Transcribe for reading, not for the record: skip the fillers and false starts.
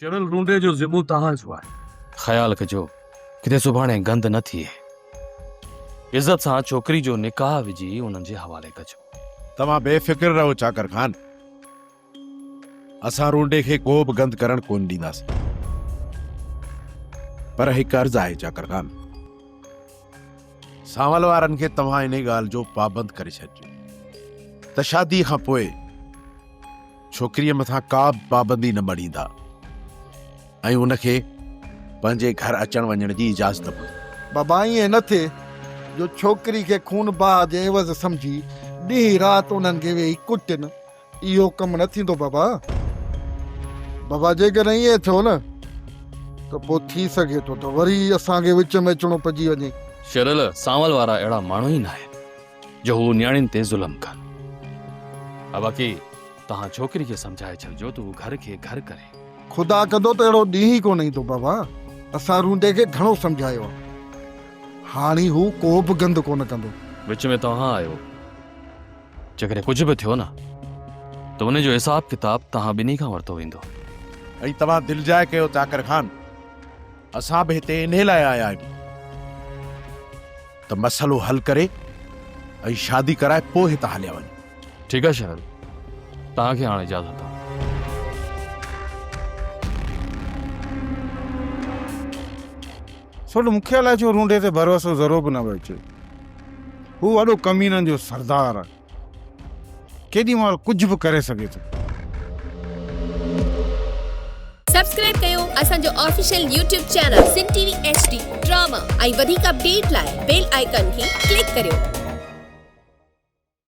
شرل رونڊي جو ذمو توهان جو آهي. خيال ڪجو ڪٿي سڀاڻي گند نه ٿئي. عزت سان ڇوڪري جو نڪاح وجهي انهن جي حوالي ڪجو. توهان بي فڪر رهو چاڪر خان. اسان رونڊي کي ڪو به گند ڪرڻ ڪونه ڏينداسين. پر هڪ عرض آهي چاڪر خان. سانول وارن کي توهان انهي ڳالهه جو پابند ڪري ڇڏجو ته شادي کان پوء ڇوڪريء مٿان ڪا به پابندي نه مڙهيندا ۽ ان کي پنهنجي گهر اچڻ وڃڻ جي اجازت به. بابا ائين نه ٿئي جو ڇوڪري کي خون باهه جي عيوض سمجهي ڏينهن رات انهن کي ويهي ڪٽين، اهو ڪم نه ٿيندو بابا. بابا جيڪڏهن ائين ٿيو نه ته پوء ٿي سگهي ٿو ته وري اسان کي وچ ۾ اچڻو پئجي وڃي. شرل، سانول وارا اهڙا ماڻهو ئي ناهن. جو هو نياڻين تي ظلم ڪن. ها باقي توهان ڇوڪري کي سمجهائي ڇڏجو ته هو گهر کي گهر ڪري. خدا ڪندو ته اهڙو ڏينهن ئي ڪونه ايندو بابا. اسان رونڊي کي گهڻو سمجهايو آهي. هاڻي هو ڪو به گند ڪونه ڪندو. وچ ۾ توهان آهيو. جيڪڏهن ڪجهه به ٿيو نه ته ان جو حساب ڪتاب توهان ٻنهي کان ورتو ويندو. ۽ توهان دلجاء ڪيو چاڪر خان. اسان به هتي انهي لاء آيا آهيون ته مسئلو حل ڪري ۽ شادي ڪرائي پوء هتان هليا وڃون. ٺيڪ آهي شهر، توهان کي هاڻ اجازت آهي. سوڍ مون کي الائي ڇو رونڊي تي ڀروسو ذرو به نه پيو اچي. هو وڏو ڪمينن جو سردار آهي. ڪيڏي مهل ڪجهه به ڪري سگهي ٿو. سبسڪرائب ڪيو اسان جو official YouTube channel Sindh T V H D drama ۽ وڌيڪ اپڊيٽ لاء بيل آئيڪان کي ڪلڪ ڪريو.